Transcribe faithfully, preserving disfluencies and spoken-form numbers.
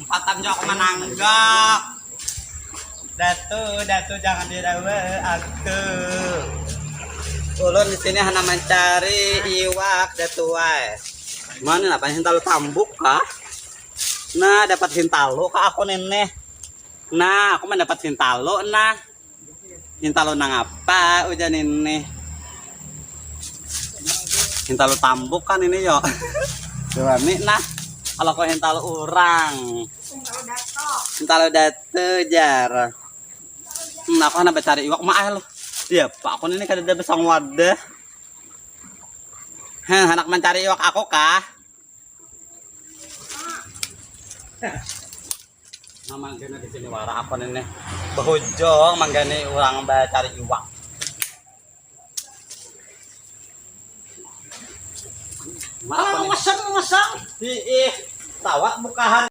Patang jua aku mananggak. Datu, datu, jangan dirawa aku. Ulun di sini hana mancari iwak, datu ai. Mana napa hintalu tambuk kah? Nah, dapat hintalu kah aku nini? Nah, aku mendapat hintalu nah. Hintalu nang apa ujar nini? Hintalu tambuk kan ini yo. Suami nah. Kalau aku hintalu urang. Hintalu datu jar. Hmm, aku handak bacari iwak maah lo. Iya pak, aku ini kada ada besang wadah. Heh, anak mencari iwak aku kah? Nah, manggana di sini wara aku ini. Bahujung manggani orang bacari iwak. Malah memasang, memasang. Ih, tawak bukahan